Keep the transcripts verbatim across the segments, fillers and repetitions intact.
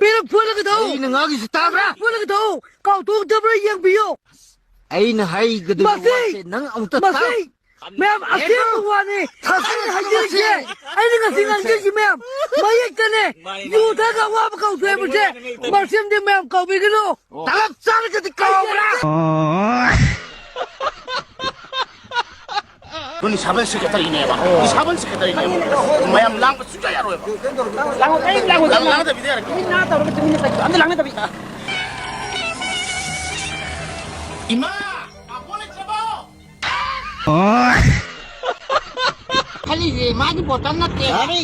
ꯄꯦꯔꯛ ꯐꯣꯠꯂꯒ ꯊꯧ꯫ ꯑꯩꯅ ꯉꯥꯡꯉꯤꯁꯤ ꯇꯥꯕ꯭ꯔꯥ? ꯐꯣꯠꯂꯒ ꯊꯧ꯫ ꯀꯥꯎꯊꯣꯛꯇꯕ꯭ꯔꯥ ꯌꯦꯡꯕꯤꯌꯨ꯫ ꯑꯩꯅ ꯍꯥꯏꯒꯗꯕ ꯃꯁꯤ, ꯋꯥꯁꯦ ꯅꯪ ꯑꯃꯨꯛꯇ ꯇꯥꯎ꯫ ꯃꯁꯤ ꯃꯌꯥꯝ ꯑꯁꯦꯡꯕ ꯋꯥꯅꯤ꯫ ꯊꯥꯖꯤꯜꯂꯨ ꯑꯩꯅ ꯍꯥꯏꯖꯔꯤꯁꯦ, ꯃꯁꯤ꯫ ꯑꯩꯅ ꯉꯁꯤ ꯉꯥꯡꯖꯔꯤꯁꯦ ꯃꯌꯥꯝ ꯃꯌꯦꯛꯇꯅꯦ꯫ ꯌꯨ ꯊꯛꯑꯒ ꯑꯋꯥꯕ ꯀꯧꯊꯣꯛꯑꯦ ꯍꯥꯏꯕꯁꯦ ꯃꯁꯤꯝꯗꯤ ꯃꯌꯥꯝ ꯀꯥꯎꯕꯤꯒꯅꯨ꯫ ꯇꯂꯞ ꯆꯥꯔꯒꯗꯤ ꯀꯥꯎꯕ꯭ꯔꯥ? ꯅꯤꯁꯥꯕꯟ ꯁꯦꯀ꯭ꯔꯦꯇꯔꯤꯅꯦꯕ꯫ ꯅꯤꯁꯥꯕꯟ ꯁꯦꯀ꯭ꯔꯦꯇꯔꯤꯅꯦꯕ꯫ ꯃꯌꯥꯝ ꯂꯥꯡꯕ ꯁꯨꯡꯌꯥ ꯌꯥꯔꯣꯏꯕ꯫ ꯂꯥꯡꯉꯣ, ꯀꯔꯤꯝ ꯂꯥꯡꯉꯣ, ꯂꯥꯡ-, ꯂꯥꯡꯗꯕꯤꯗ ꯌꯥꯔꯦ꯫ ꯇꯨꯃꯤꯟꯅ ꯇꯧꯔꯒ ꯇꯨꯃꯤꯟꯅ ꯆꯠꯈꯤꯕ꯫ ꯑꯝꯇ ꯂꯥꯡꯅꯗꯕꯤ꯫ ꯏꯃꯥ! ꯄꯥꯐꯣꯔ ꯂꯩꯇ꯭ꯔꯕꯣ? ꯈꯜꯂꯤꯁꯦ ꯃꯥꯒꯤ ꯕꯣꯇꯜ ꯅꯠꯇꯦ꯫ ꯌꯥꯔꯦ꯫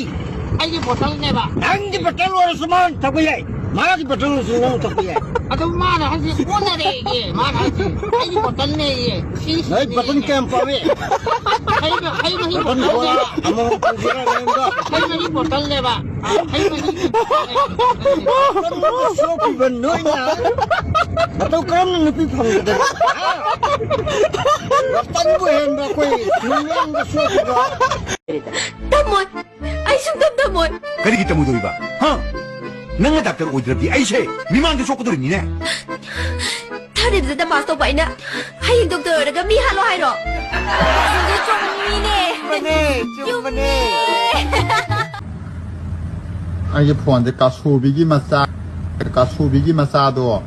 ꯑꯩꯒꯤ ꯕꯣꯇꯜꯅꯦꯕ꯫ ꯅꯪꯒꯤ ꯕꯣꯇꯜ ꯑꯣꯏꯔꯁꯨ ꯃꯥꯅ ꯊꯛꯄ ꯌꯥꯏ꯫ ꯃꯥꯒꯤ ꯕꯣꯇꯜ ꯑꯣꯏꯔꯁꯨ ꯅꯪ ꯊꯛꯄ ꯌꯥꯏ꯫ ꯑꯗꯨ ꯃꯥꯅ ꯍꯥꯏꯁꯦ ꯑꯣꯟꯅꯔꯦꯌꯦ꯫ ꯃꯥꯅ ꯍꯥꯏꯁꯦ ꯑꯩꯒꯤ ꯕꯣꯇꯜꯅꯦꯌꯦ꯫ ꯁꯤ ꯅꯣꯏ ꯕꯣꯇꯜ ꯀꯌꯥꯝ ꯄꯥꯝꯃꯤ? ꯍꯩ ꯃ-, ꯍꯩ ꯃꯍꯤ ꯕꯣꯇꯜ ꯕꯣꯇꯜꯅꯦꯕ꯫ ꯕꯣꯔꯥ ꯑꯃꯃꯝ ꯄꯨꯁꯤꯔꯥ ꯅꯪꯗꯣ? ꯍꯩ ꯃꯍꯤ ꯕꯣꯇꯜꯅꯦꯕ꯫ ꯍꯩ ꯃꯍꯤ꯫ ꯀꯔꯝꯕ ꯁꯣꯛꯈꯤꯕ ꯅꯣꯏꯅ? ꯃꯇꯧ ꯀꯔꯝꯅ ꯅꯨꯄꯤ ꯐꯪꯒꯗꯒꯦ? ꯍꯥ? ꯃꯇꯝꯕꯨ ꯍꯦꯟꯕ ꯑꯩꯈꯣꯏ ꯅꯨꯡꯌꯥꯡꯗ ꯁꯣꯛꯈꯤꯕ꯫ ꯇꯝꯃꯣꯏ꯫ ꯑꯩ ꯁꯨꯡꯇꯝ ꯇꯝꯃꯣꯏ꯫ ꯀꯔꯤꯒꯤ ꯇꯝꯃꯣꯏꯗꯧꯔꯤꯕ? ꯍꯥ? ꯅꯪꯅ ꯗꯥꯛꯇꯔ ꯑꯣꯏꯗ꯭ꯔꯕꯗꯤ ꯑꯩꯁꯦ ꯃꯤꯃꯥꯡꯗ ꯁꯣꯛꯀꯗꯧꯔꯤꯅꯤꯅꯦ꯫ ꯊꯥꯔꯤꯕꯗꯨꯗ ꯄꯥꯁ ꯇꯧꯕ ꯑꯩꯅ ꯍꯌꯦꯡ ꯗꯣꯛꯇꯔ ꯑꯣꯏꯔꯒ ꯃꯤ ꯍꯥꯠꯂꯣ ꯍꯥꯏꯔꯣ? ꯑꯗꯨ ꯆꯨꯝꯃꯤꯅꯦ꯫ ꯆꯨꯝꯕꯅꯦ, ꯆꯨꯝꯕꯅꯦ꯫ ꯆꯨꯝꯃꯦ꯫ ꯑꯩꯒꯤ ꯐꯣꯟꯁꯦ ꯀꯥꯁꯨꯕꯤꯒꯤ ꯃꯆꯥ, ꯀꯥꯁꯨꯕꯤꯒꯤ ꯃꯆꯥꯗꯣ,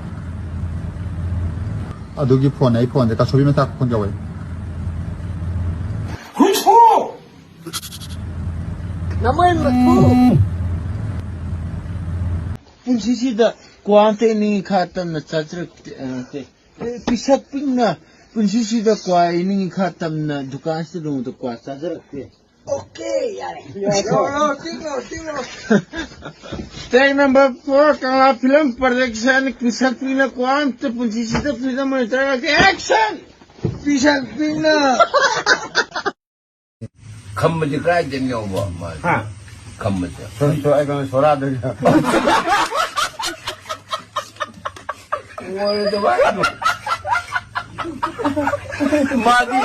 ꯑꯗꯨꯒꯤ ꯐꯣꯟ, ꯑꯩ ꯐꯣꯟꯁꯦ ꯀꯥꯁꯨꯕꯤ ꯃꯆꯥ ꯐꯣꯟ ꯀꯧꯋꯦ꯫ ꯍꯨꯏꯁꯨ! ꯅꯃꯩ ꯃꯇꯨ! ꯄꯨꯟꯁꯤꯁꯤꯗ ꯀ꯭ꯋꯥ ꯑꯝꯇ ꯏꯅꯤꯡꯏ ꯈꯥ ꯇꯝꯅ ꯆꯥꯖꯔꯛꯇꯦ, ꯑ, ꯅꯠꯇꯦ꯫ ꯄꯤꯁꯛ ꯄꯤꯛꯅ ꯄꯨꯟꯁꯤꯁꯤꯗ ꯀ꯭ꯋꯥ ꯏꯅꯤꯡꯏ ꯈꯥ ꯇꯝꯅ ꯗꯨꯀꯥꯟꯁꯤꯗ ꯅꯣꯡꯃꯇ ꯀ꯭ꯋꯥ ꯆꯥꯖꯔꯛꯇꯦ꯫ ꯑꯣꯀꯦ, ꯌꯥꯔꯦ꯫ ꯌꯥꯔꯦ꯫ ꯇꯦꯛ ꯅꯝꯕꯔ ꯐꯣꯔ, ꯀꯪꯂꯥ ꯐꯤꯂꯝ ꯄ꯭ꯔꯗꯛꯁꯟ, ꯄꯤꯁꯛ ꯄꯤꯛꯅ ꯀ꯭ꯋꯥ ꯑꯝꯇ ꯄꯨꯟꯁꯤꯁꯤꯗ ꯐ꯭ꯔꯤꯗꯝ ꯑꯣꯏꯅ ꯆꯥꯖꯔꯛꯇꯦ꯫ ꯑꯦꯛꯁꯟ! ꯄꯤꯁꯛ ꯄꯤꯛꯅ ꯈꯝꯕꯁꯦ ꯀꯗꯥꯏꯗꯒꯤ ꯌꯥꯎꯕ ꯃꯥꯁꯦ? ꯍꯥ? ꯈꯝꯕꯁꯦ꯫ ꯁꯣ-, ꯁꯣ-, ꯑꯩ ꯀꯩꯅꯣ, ꯁꯣꯔꯥꯗꯒꯤ꯫ ꯑꯣꯏꯔꯣꯏꯗꯕ ꯍꯥꯏꯅꯣ꯫ ꯃꯥꯗꯤ,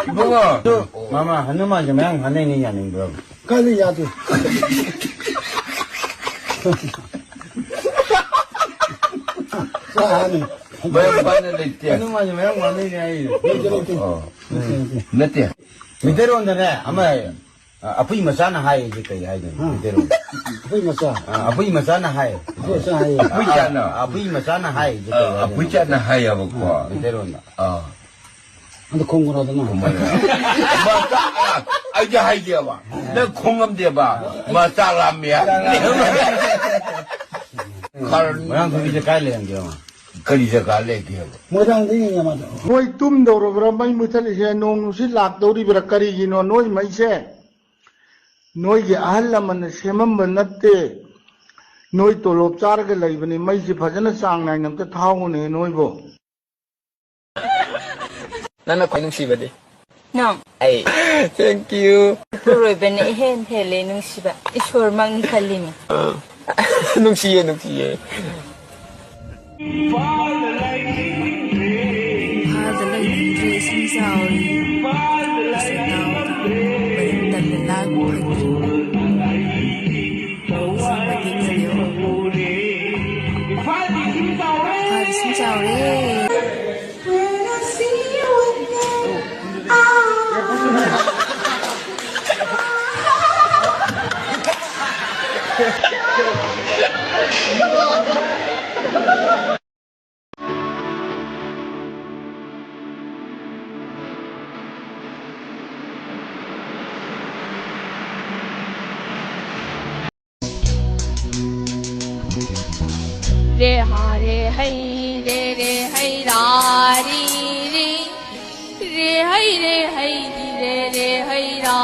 ꯏꯕꯨꯡꯉꯣ꯫ ꯑꯗꯨ ꯃꯥꯃ, ꯍꯅꯨꯃꯥꯟꯁꯦ ꯃꯌꯥꯡ ꯐꯥꯅꯩꯅꯦ, ꯌꯥꯅꯤꯡꯕ꯭ꯔꯣ? ꯀꯥꯏꯗ ꯌꯥꯗꯦ? ꯆꯥꯅꯤ꯫ ꯃꯌꯥꯝ ꯄꯥꯅ ꯂꯩꯇꯦ꯫ ꯀꯩꯅꯣ ꯃꯥꯁꯦ ꯃꯌꯥꯝ ꯋꯥꯅꯩꯅꯦ ꯍꯥꯏ꯫ ꯂꯩꯇꯦ, ꯂꯩꯇꯦ꯫ ꯑꯣ꯫ ꯅꯠꯇꯦ, ꯅꯠꯇꯦ꯫ ꯅꯠꯇꯦ꯫ ꯃꯩꯇꯩꯔꯣꯟꯗꯅꯦ, ꯑꯃ, ꯑ, ꯑꯄꯨꯏ ꯃꯆꯥꯅ ꯍꯥꯏꯌꯦꯁꯦ ꯀꯩ ꯍꯥꯏꯗꯣꯏꯅꯣ? ꯍꯥ? ꯃꯩꯇꯩꯔꯣꯟꯗ꯫ ꯑꯄꯨꯏ ꯃꯆꯥ꯫ ꯑ, ꯑꯄꯨꯏ ꯃꯆꯥꯅ ꯍꯥꯏ꯫ ꯑꯄꯨꯏ ꯃꯆꯥ ꯍꯥꯏꯌꯦ꯫ ꯑꯄꯨꯏ ꯆꯥꯅ꯫ ꯑ, ꯑꯄꯨꯏ ꯃꯆꯥꯅ ꯍꯥꯏꯌꯦꯁꯦ ꯀꯩ ꯑ, ꯍꯥꯏꯗꯣꯏꯅꯣ? ꯑꯄꯨꯏ ꯆꯥꯅ ꯍꯥꯏꯌꯦꯕꯀꯣ꯫ ꯑ, ꯃꯩꯇꯩꯔꯣꯟꯗ꯫ ꯑ꯫ ꯑꯗꯨ ꯈꯣꯡꯉꯨꯔꯣꯗꯅ꯫ ꯈꯣꯡꯉꯨꯔꯣ꯫ ꯃꯆꯥ, ꯑꯩꯗꯤ ꯍꯥꯏꯗꯦꯕ꯫ ꯅꯪ ꯈꯣꯡꯉꯝꯗꯦꯕ꯫ ꯃꯆꯥ ꯂꯥꯝꯃꯦ ꯍꯥꯏꯕꯅꯦ꯫ ꯈꯔ ꯃꯣꯏꯔꯥꯡꯊꯣꯏꯕꯤ ꯖꯒꯥ ꯂꯩꯔꯝꯒꯦꯕ꯫ ꯀꯔꯤ ꯖꯒꯥ ꯂꯩꯒꯦꯕ? ꯃꯣꯏꯔꯥꯡꯗ ꯌꯦꯡꯉꯦ ꯃꯥꯗꯣ꯫ ꯅꯣꯏ ꯇꯨꯝꯗꯧꯔꯕ꯭ꯔꯥ ꯃꯩ ꯃꯨꯠꯊꯠꯂꯤꯁꯦ? ꯅꯣꯡ ꯅꯨꯡꯁꯤꯠ ꯂꯥꯛꯇꯧꯔꯤꯕ꯭ꯔꯥ? ꯀꯔꯤꯒꯤꯅꯣ ꯅꯣꯏ ꯃꯩꯁꯦ? ꯅꯣꯏꯒꯤ ꯑꯍꯜ ꯂꯃꯟꯅ ꯁꯦꯝꯃꯝꯕ ꯅꯠꯇꯦ꯫ ꯅꯣꯏ ꯇꯣꯂꯣꯞ ꯆꯥꯔꯒ ꯂꯩꯕꯅꯤ꯫ ꯃꯩꯁꯤ ꯐꯖꯅ ꯆꯥꯡ ꯅꯥꯏꯅ ꯑꯝꯇ ꯊꯥꯎꯅꯦ ꯅꯣꯏꯕꯣ꯫ ꯅꯪꯅ ꯈ꯭ꯋꯥꯏ ꯅꯨꯡꯁꯤꯕꯗꯤ? ꯅꯪ꯫ ꯑꯩ꯫ Thank you꯫ ꯄꯨꯔꯣꯏꯕꯅ ꯏꯍꯦꯟ ꯍꯦꯜꯂꯦ ꯅꯨꯡꯁꯤꯕ꯫ ꯏꯁꯣꯔꯃꯛꯅꯤ ꯈꯜꯂꯤꯅꯤ꯫ ꯅꯨꯡꯁꯤꯌꯦ, ꯅꯨꯡꯁꯤꯌꯦ꯫ ꯏꯝꯐꯥꯜꯗ ꯂꯩꯅꯤꯡꯗ꯭ꯔꯦ ꯏꯁꯤꯡ ꯆꯥꯎꯔꯤ꯫ ꯏꯁꯤꯡ ꯏꯅꯥꯎꯗ ꯃꯔꯤꯡ ꯇꯝꯅ ꯂꯥꯛꯄ ꯐꯪꯗ꯭ꯔꯤ꯫ ꯂꯧꯁꯤꯡ ꯃꯇꯦꯛ ꯆꯠꯂꯦ꯫ ꯏꯝꯐꯥꯜꯗ ꯏꯁꯤꯡ ꯆꯥꯎꯔꯦ꯫ रे हा रे है, रे रे है रा री री। रे है रे है री रे रे है रा।